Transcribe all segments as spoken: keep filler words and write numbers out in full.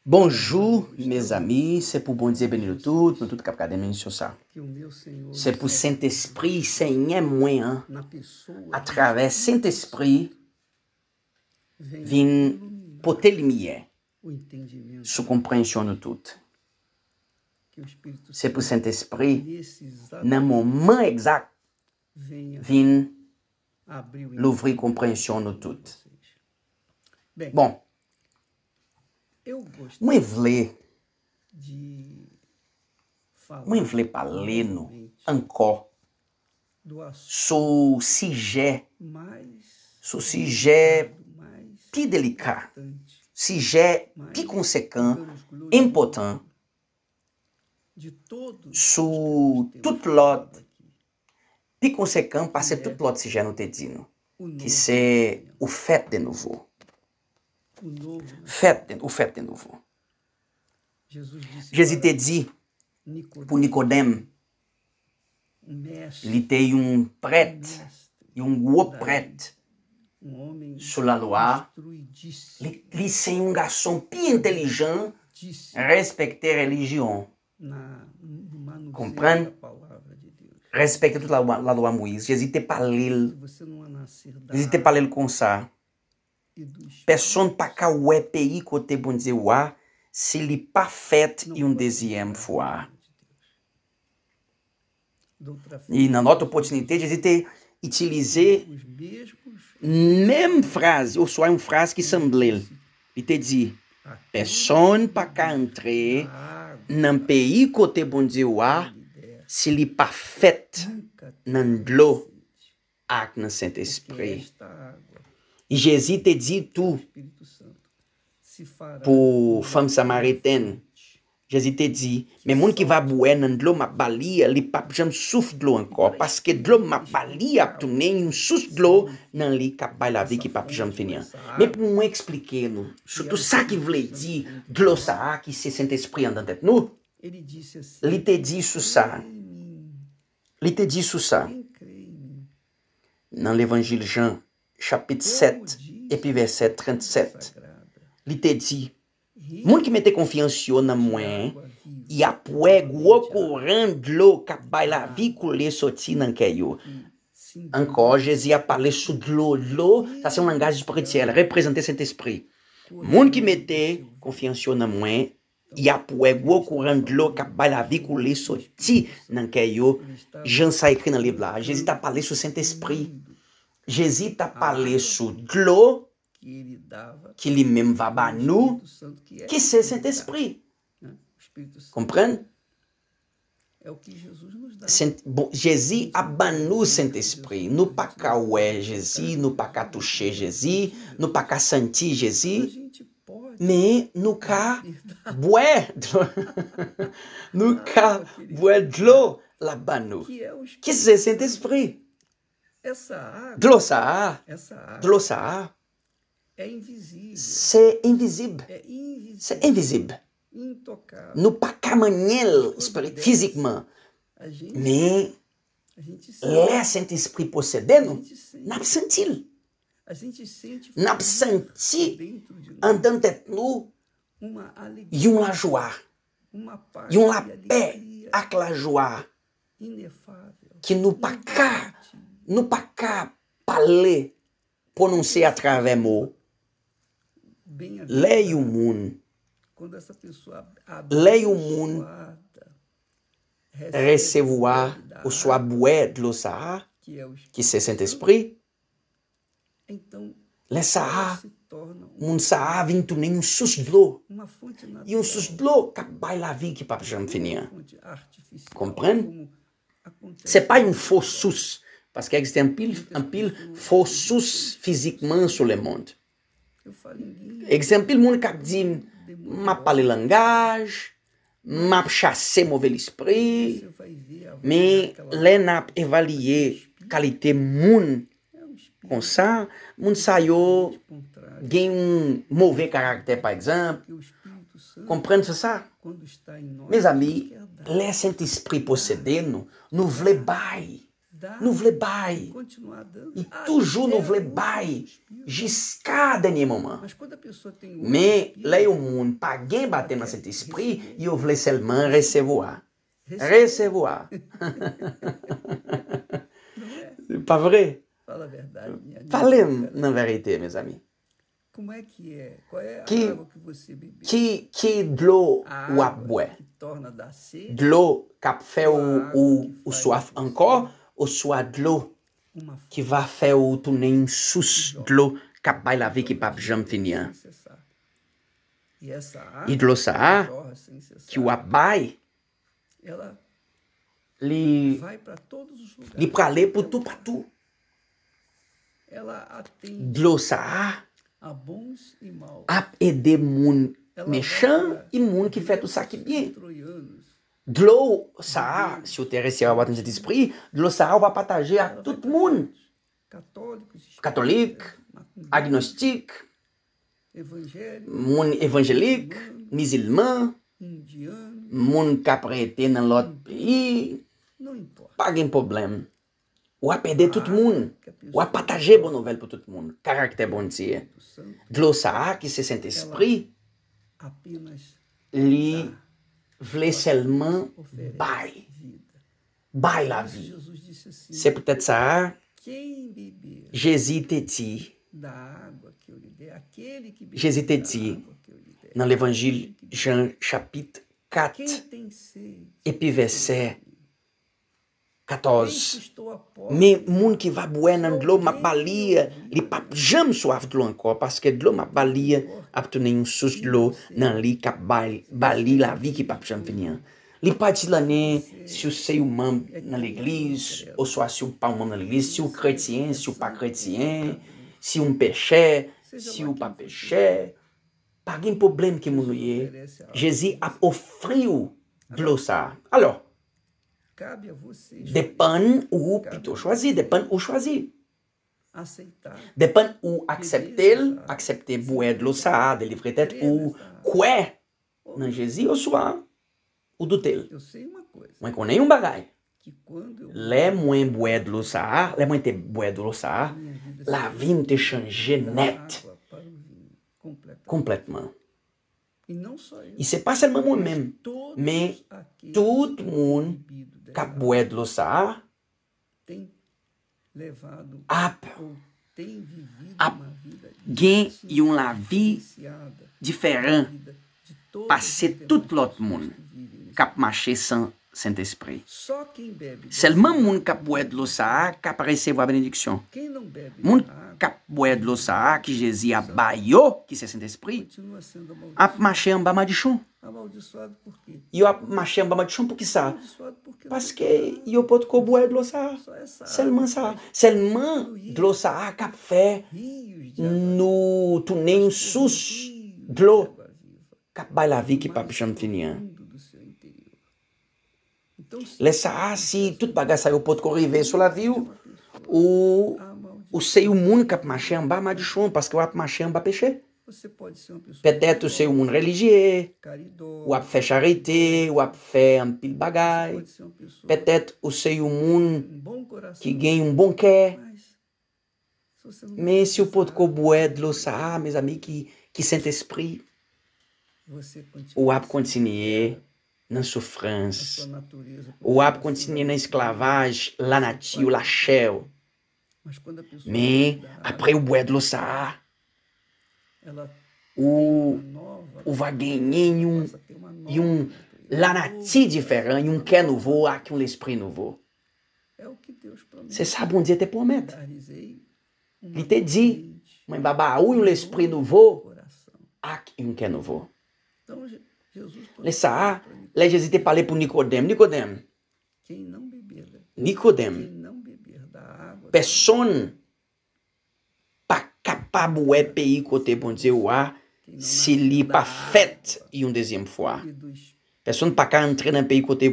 Bonjou, mezanmi, se pou Bondye beni nou tout, nou tout k ap gade emisyon sa. Se pou Sentespri, Senyè mwen an, atravè Sentespri, vin pote limyè sou konpreyansyon nou tout. Se pou Sentespri, nan moman egzak, vin louvri konpreyansyon nou tout. Bon, mwen vle, mwen vle pale nou ankò sou sijè, sou sijè pi delika, sijè pi konsekan, enpòtan, sou tout lòt, pi konsekan pase tout lòt sijè nou te di nou, ki se ou fèt de nouvo. Fèt de, ou fèt de nouvo. Jezi te di pou Nikodèm, li te yon prèt, yon gwo prèt sou lalwa, li, li se yon gason pi entèlijan, respekte relijyon. Konprann? Respekte tout lalwa, lalwa Moyiz. Jezi te pale l, Jezi te pale l konsa. Pèsonn pa ka wè peyi kote Bondye wa si li pa fèt yon dezyèm fwa. E nan lòt opòtinite, Jezi te itilize menm fraz, oswa yon fraz ki sanble l. Li te di, pèsonn pa ka antre nan peyi kote Bondye wa si li pa fèt nan dlo ak nan Sentespri. Jezi te di tou pou fanm Samaritèn, Jezi te di, men moun ki va bwè nan dlo m ap ba li a, li p ap janm souf dlo ankò, paske dlo m ap ba li a ap tounen yon sous dlo nan li k ap bay lavi ki p ap janm fini an. Men pou mwen eksplike nou, sou tout sa ki vle di dlo sa a ki se Sentespri anndan tèt nou, li te di sou sa, li te di sou sa, nan levanjil Jan, chapit sèt, epi vèsè trannsèt, li te di, moun ki mete konfyans yo nan mwen, y ap wè gwo kouran dlo k ap bay lavi koule soti nan kè yo. Ankò, Jezi ap pale sou dlo. Dlo, sa se yon langaj espirityèl, reprezante Sentespri. Moun ki mete konfyans yo nan mwen, y ap wè gwo kouran dlo k ap bay lavi koule soti nan kè yo, jan sa ekri nan liv la. Jezi t ap pale sou Sentespri. Jezi t ap pale sou dlo ki li menm va ba nou, ki se Sentespri. Konprann? Sent, bon, Jezi ap ban nou Sentespri. Nou pa ka wè Jezi, nou pa ka touche Jezi, nou pa ka santi Jezi, men nou ka bwè dlo. Nou ka bwè dlo l ap ban nou. Ki se Sentespri. Dlo sa a, dlo sa a, se envizib. Se envizib. Nou pa ka manyen l espiri-, fizikman. Men, lè Sentespri posede nou, n ap santi l. N ap santi anndan tèt nou yon lajwa, yon lapè ak lajwa ki nou pa ka, nou pa ka pale, pwononse atravè mo. Lè yon moun, lè yon moun resevwa oswa bwè dlo sa a, ki se Sentespri, lè sa a, moun sa a vin tounen yon sous dlo. Yon sous dlo k ap bay lavi ki p ap janm fini an. Konprann? Se pa yon fo sous, paske egziste anpil, anpil fo sous fizikman sou lemonn. Egziste anpil moun k ap di m, m ap pale langaj, m ap chase move lespri, men lè n ap evalye kalite moun konsa, moun sa yo gen yon move karaktè, pa egzanp. Konprann sa? Mezanmi, lè Sentespri posede nou, nou vle bay Nou vle bay. Li toujou nou vle bay jiska dènye moman. Men lè yon moun pa gen batèm nan Sentespri, yo vle sèlman resevwa. Resevwa. Pa vre? Pale m nan verite, mezanmi. Ki, ki, ki dlo w ap bwè? Dlo k ap fè ou, ou, ou swaf ankò, oswa dlo ki va fè ou tounen yon sous dlo k ap bay lavi ki p ap janm fini an? E dlo sa a ki w ap bay, li, li prale pou toupatou. Dlo sa a ap ede moun mechan e moun ki fè tout sa ki byen. Dlo sa a, si w te resevwa batèm Sentespri, dlo sa a w va pataje ak tout moun. Katolik, agnostik, moun evanjelik, mizilman, moun k ap rete nan lòt peyi, pa gen pwoblèm. W ap ede tout moun. W ap pataje bon nouvèl pou tout moun. Karaktè Bondye. Dlo sa a ki se Sentespri, li vle sèlman bay. Bay lavi. Se poutèt sa a, Jezi te di, Jezi te di nan levanjil Jan chapit kat epi vèsè katòz. Men moun ki va bwè nan dlo m ap ba li, li p ap janm swaf dlo ankò, paske dlo m ap ba li ap tounen yon sous dlo nan li k ap bay, ba li lavi ki p ap janm fini an. Li pa di lannen si w se yon manm nan legliz, oswa si w pa yon manm nan legliz, si w kretyen, si w pa kretyen, si w pechè, si w pa pechè. Pa gen pwoblèm ki moun ou ye, Jezi ap ofri w dlo sa a. Alò, depann ou pito chwazi, depann ou chwazi. Depann ou aksepte l, aksepte bwè dlo sa a, delivre tèt ou, kwè nan Jezi, oswa ou doute l. Mwen konnen yon bagay. Lè mwen bwè dlo sa a, lè mwen te bwè dlo sa a, lavi m te chanje nèt. Konplètman. E se pa sèlman mwen menm, men tout moun k ap bwè dlo sa a ap, ap gen yon lavi diferan pase tout lòt moun k ap mache san Sentespri. Sèlman moun k ap bwè dlo sa a k ap resevwa benediksyon. Moun k ap bwè dlo sa a ki Jezi ap ba yo, ki se Sentespri, ap mache anba madichon. Yo ap mache anba madichon poukisa? Paske yo potko bwè dlo sa a. Sèlman sa. Sèlman dlo sa a k ap fè nou tounen yon sous dlo k ap bay lavi ki p ap janm fini an. Lè sa a, si tout bagay sa yo potko rive sou lavi w, ou, ou se yon moun k ap mache anba madichon paske w ap mache anba peche. Petèt ou se yon moun relijye, w ap fè charite, w ap fè anpil bagay. Petèt ou se yon moun ki gen yon bon kè. Men si w potko bwè dlo sa a, mezanmi, ki, ki Sentespri, w ap kontinye nan soufrans. W ap kontinye nan esklavaj lanati w, lachè w. Men apre w bwè dlo sa a, ou, ou va genyen yon, yon lanati diferan, yon kè nouvo ak yon lespri nouvo. Se sa Bondye te pwomèt. Li te di, mwen va ba ou yon lespri nouvo ak yon kè nouvo. Lè sa a, lè Jezi te pale pou Nikodèm, Nikodèm, Nikodèm, pèsonn pa kapab wè peyi kote Bondye ou a si li pa fèt yon dezyèm fwa. Pèsonn pa ka antre nan peyi kote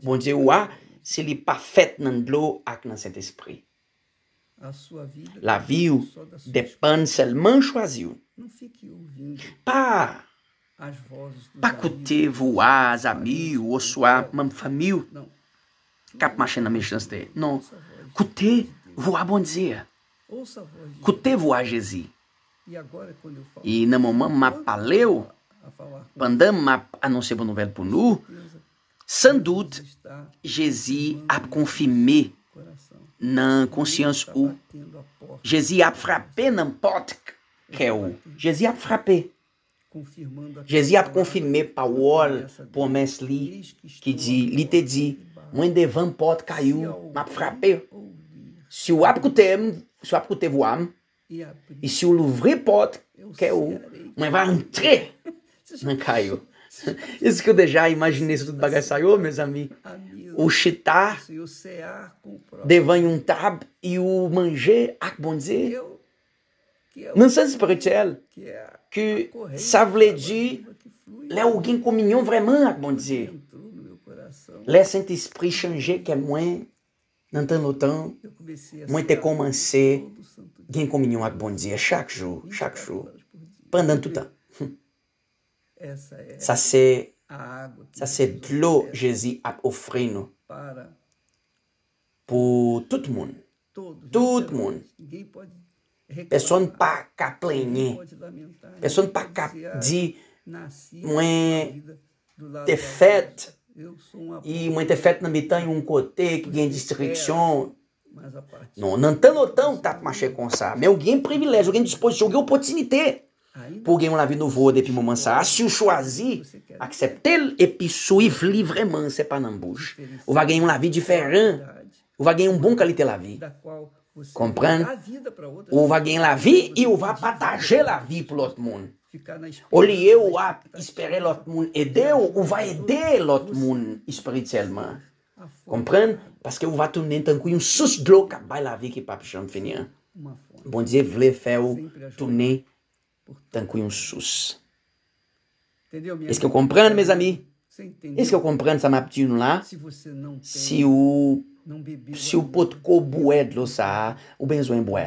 Bondye ou a si li pa fèt nan dlo ak nan Sentespri. Lavi w depann sèlman chwazi w. Pa, pa koute vwa zanmi w oswa manm fanmi w k ap mache nan mechanste. Non. Koute vwa Bondye. Koute vwa Jezi. E nan moman m ap pale w, pandan m ap anonse bon nouvèl pou nou, san dout, Jezi ap konfime nan konsyans ou. Jezi ap frape nan pòt kè ou. Jezi ap frape. Jezi ap konfime pawòl, pwomès li, ki di, li te di, mwen devan pòt kay ou, m ap frape. Si w ap koute m, si w ap koute vwa m, e si w louvri pòt kè ou, mwen va antre nan kay ou. Èske w deja imajine sou tout bagay sa yo, mezanmi? Ou chita devan yon tab e ou manje ak Bondye. Nan sans espirityèl, ke sa vle di lè ou gen kominyon vrèman ak Bondye. Lè Sentespri chanje kè mwen, nan tan lontan, mwen te kòmanse gen kominyon ak Bondye chak jou, chak jou, pandan tout tan. Sa se, sa se dlo Jezi ap ofri nou pou tout moun. Tout moun. Pèsonn pa ka plenyen. Pèsonn pa ka di, mwen te fèt, e mwen te fèt nan mitan yon kote ki gen distriksyon. Non, nan tan lontan, ou t ap mache konsa. Men ou gen privilèj, ou gen dispozisyon, ou gen opòtinite pou w gen yon lavi nouvo depi moman sa a. Si w chwazi aksepte l, epi suiv li vrèman, se pa nan bouch, ou va gen yon lavi diferan. Ou va gen yon bon kalite lavi. Konprann? Ou va gen lavi e ou va pataje lavi pou lòt moun. Olye ou ap espere lòt moun ede w, ou va ede lòt moun espirityèlman. Konprann? Paske ou va tounen tankou yon sous dlo k ap bay lavi ki p ap janm fini an. Bondye vle fè w tounen tankou yon sous. Èske w konprann, mezanmi? Èske w konprann sa m ap di nou la? Si w, si w potko bwè dlo sa a, ou bezwen bwè.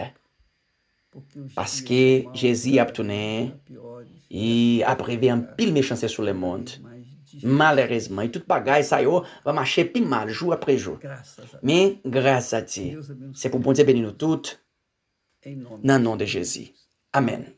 Paske Jezi ap tounen, e ap rive anpil mechanste sou lemonn. Malerezman, e tout bagay sa yo va mache pi mal jou apre jou. Men, gras a Dye, se pou Bondye beni nou tout, nan non de Jezi. Amèn.